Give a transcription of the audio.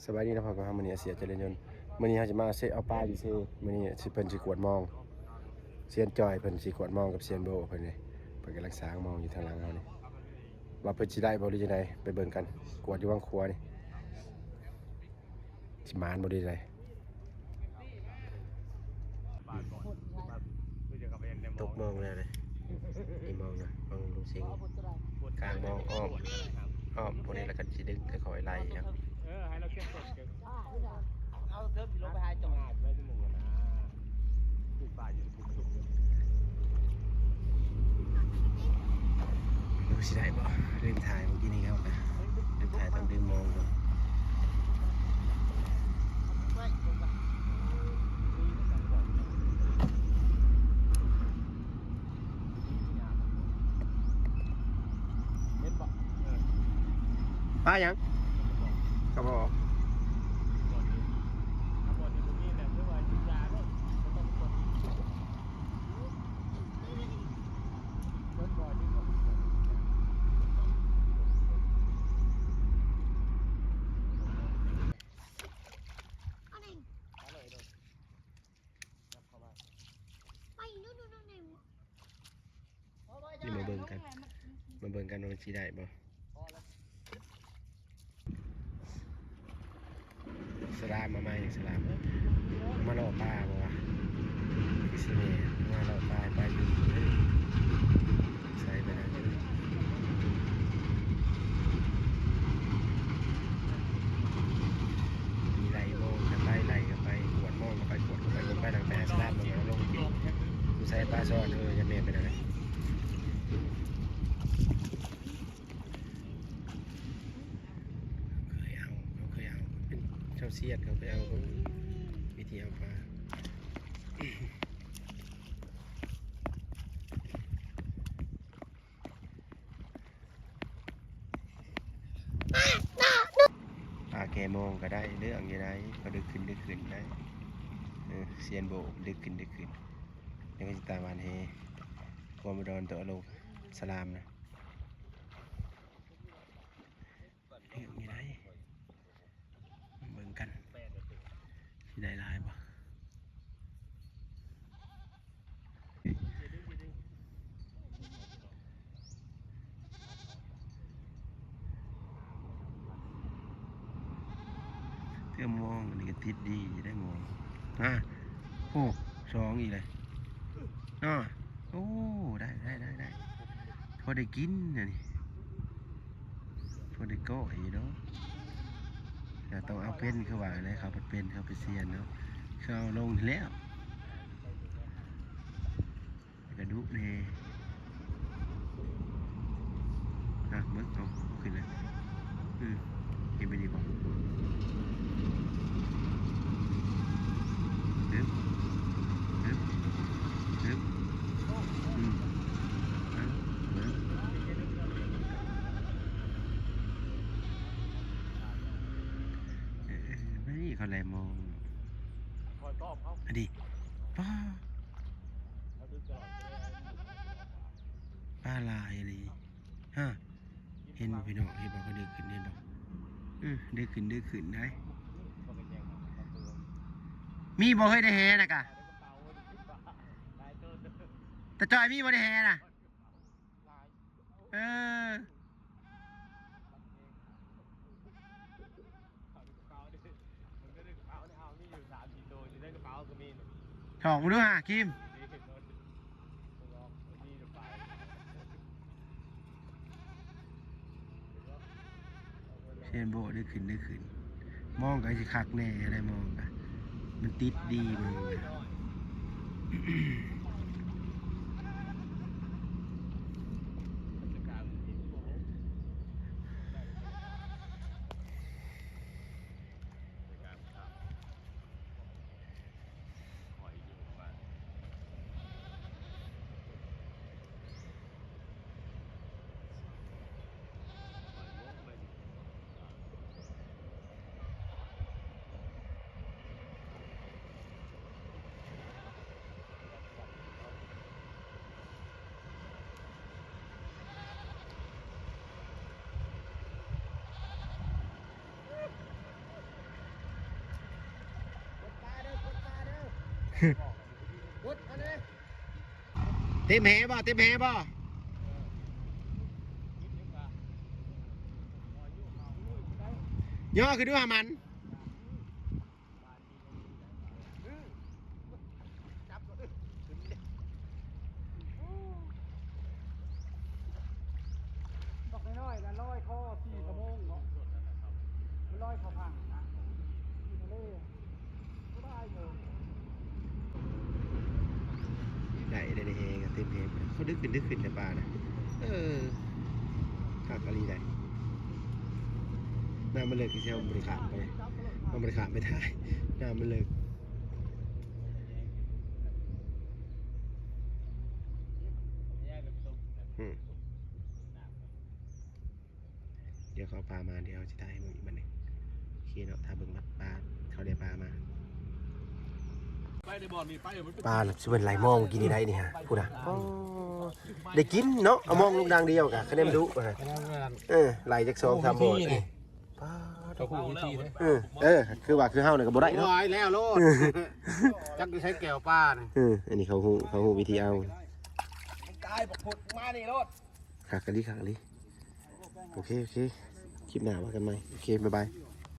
ສະບາຍດີເນາະ ພບກັບເຮົາມື້ນີ້ ອາເຊຍ ຈະເລີນຍົນ. ມື້ນີ້ເຮົາຈະມາເຊາະ ເອົາປາຢູ່ເຊ. ມື້ນີ້ເພິ່ນຊິກວດມອງ ຊຽນຈ່ອຍເພິ່ນຊິກວດມອງກັບຊຽນໂບ້ເພິ່ນນີ້ ເພິ່ນກຳລັງສ້າງມອງຢູ່ທາງຫຼັງເຮົານີ້ ວ່າເພິ່ນຊິໄດ້ບໍ່ ຫຼືຈັ່ງໃດ ໄປເບິ່ງກັນ. ກວດຢູ່ຫວ່າງຂົວນີ້ ຊິໝານບໍ່ ຫຼືໃດ. ຕົກມອງແລ້ວເດ້ ນີ້ມອງນະ ມອງລຸງສິງ ກາງມອງອ້ອມ ອ້ອມພວກນີ້ ແລ້ວກໍຊິດຶງຄ່ອຍໆໄລ່ເອົາ. ເອີ ໃຫ້ລາວເກັບ ເອົາເທີບຊິລົງໄປຫາເຈົ້າ ໄວ້ທີ່ໝູ່ນະ ປູກປ່າຢູ່ ໂອ້ ຊິໄດ້ບໍ່? ລືມຖ່າຍມື້ກີ້ນີ້ເຮົານະ ລືມຖ່າຍຕອນດຶງມອງເນາະ. ເຫັນບໍ່? ເອີ ປາຫຍັງ? ກະບອກ. ນີ້ມາເບິ່ງກັນ ມາເບິ່ງກັນວ່າມັນຊິໄດ້ບໍ່. ສະຫຼາມມາໃໝ່ ສະຫຼາມ ມາເລາະປ່າບໍ່ວະ? ຄືຊິແມ່ນ ມາເລາະປ່າ ປ່າຢູ່ ໃສ່ໄປໄດ້. ມີໄລ່ມອງກັນໄປ ໄລ່ກັນໄປ ກວດມອງກັນໄປ ກວດກັນໄປ ກວດໄປ ແລ້ວໄປຫາສະຫຼາມ ແລ້ວກໍລົງກິນ. ໃສ່ປາຊ່ອນ ເອີ ຢ່າແມ່ນໄປນັ້ນແຫຼະ. ເຄີຍເອົາ ເຮົາເຄີຍເອົາ ເປັນຊາວຊຽດ ເຮົາເຄີຍເອົາ ວິທີເອົາປາ ປາແກ່ມອງກໍໄດ້ ເລື່ອງຢູ່ໃດ ເຂົາດຶກຂຶ້ນ ດຶກຂຶ້ນໄດ້. ເອີ ຊຽນໂບ້ ດຶກຂຶ້ນ ດຶກຂຶ້ນ ແລ້ວກໍຊິຕາມບ້ານແຮ່ ຄວາມດອນໂຕໂລ ສະຫຼາມນະ. ເຮັດນີ້ໄດ້ ເບິ່ງກັນ ຊິໄດ້ຫຼາຍບໍ່? ເທື່ອມອງ ອັນນີ້ກໍຕິດດີຢູ່ໄດ໋ມອງ. ນະ ໂອ້ ສອງອີກແລ້ວເນາະ. ໂອ້ ໄດ້ ໄດ້ ໄດ້ ໄດ້ ພໍໄດ້ກິນອັນນີ້ ພໍໄດ້ກ້ອຍຢູ່ດອກ. ແຕ່ຕ້ອງເອົາເປັນ ຄືວ່າແຫຼະ ເຂົາເປັນ ເຂົາເປັນຊຽນເນາະ ເຂົາເອົາລົງແລ້ວ. ກະດຸແດ່. ອ່ະ ເບິ່ງ ເອົາ ເອົາຂຶ້ນເລີຍ. ອື ເຫັນໄປນີ້ບໍ່? ເອີ ເອີ ເອີ ອື ອ່ະ ເບິ່ງ ເອີ ເອີ ໄປນີ້ ເຂົາແລມອງ ອັນນີ້ ປາ ປາຫຼາຍອີ່ຫຼີ. ຮະ ເຫັນບໍ່ພີ່ນ້ອງ ເຫັນບໍ່ ເຂົາດຶກຂຶ້ນ ເຫັນບໍ່? ເອີ ດຶກຂຶ້ນ ດຶກຂຶ້ນໄດ໋. ມີບໍ່ເຮີ້ຍ ໄດ້ແຫນະກະ? ຕາຈ່ອຍ ມີບໍ່ ໄດ້ແຫນະ? ເອີ. ຖອກມາດູຫາ ຄິມ. ເຊນໂບະໄດ້ຂຶ້ນ ໄດ້ຂຶ້ນ. ມອງກໍຊິຄັກແນ່ໄດ໋ ມອງກໍ ມັນຕິດດີ ມອງກໍ. ເຕັມແຫບໍ່? ເຕັມແຫບໍ່? ຍໍຂຶ້ນດູຫາມັນ. ບັກນ້ອຍໆນະ ລອຍຄໍສີ່ຊົ່ວໂມງເນາະ ມັນລອຍເຂົ້າຝັ່ງນະ ຢູ່ທະເລ ສະບາຍເລີຍ. ໄດ້ ໄດ້ ໄດ້ແຮງ ເຕັມແຮງ ເຂົາດຶກຂຶ້ນ ດຶກຂຶ້ນແຕ່ປານະ ເອີ ຄັກອີ່ຫຼີໄດ໋. ນ້ຳມັນເລິກ ຊິເອົາ ບໍ່ໄດ້ຂ້າມໄປ ເຮົາບໍ່ໄດ້ຂ້າມໄປຖ່າຍ ນ້ຳມັນເລິກ. ອືມ ດຽວເຂົາເອົາປາມາ ດຽວເຮົາຊິຖ່າຍໃຫ້ເບິ່ງອີກບັດໜຶ່ງ. ໂອເຄເນາະ ຖ້າເບິ່ງບັດປາ ເຂົາໄດ້ປາມາ. ໄປໃນບ່ອນນີ້ ໄປ ມັນເປັນ ປາ ຊິເປັນຫຼາຍມອງກີ້ນີ້ໄດ້ນີ້ຮະ ພຸ້ນນະ. ອໍ ໄດ້ກິນເນາະ ເອົາມອງລົງດາງດຽວກະ ຄະແນນດຸ ເອີ ຫຼາຍຈັກສອງສາມບ່ອນ. ປາດ ເຂົາຮູ້ວິທີເດ້ ເອີ ເອີ ຄືວ່າຄືເຮົານີ້ກໍບໍ່ໄດ້ເນາະ ຫຼາຍແລ້ວໂລດ ຈັກຢູ່ໃສແກ້ວປານີ້. ເອີ ອັນນີ້ເຂົາຮູ້ ເຂົາຮູ້ວິທີເອົາ ກາຍບັກພຸດມານີ້ໂລດ. ຄັກອີ່ຫຼີ ຄັກອີ່ຫຼີ. ໂອເຄ ໂອເຄ ຄລິບໜ້າວ່າກັນໃໝ່. ໂອເຄ ບາຍບາຍ.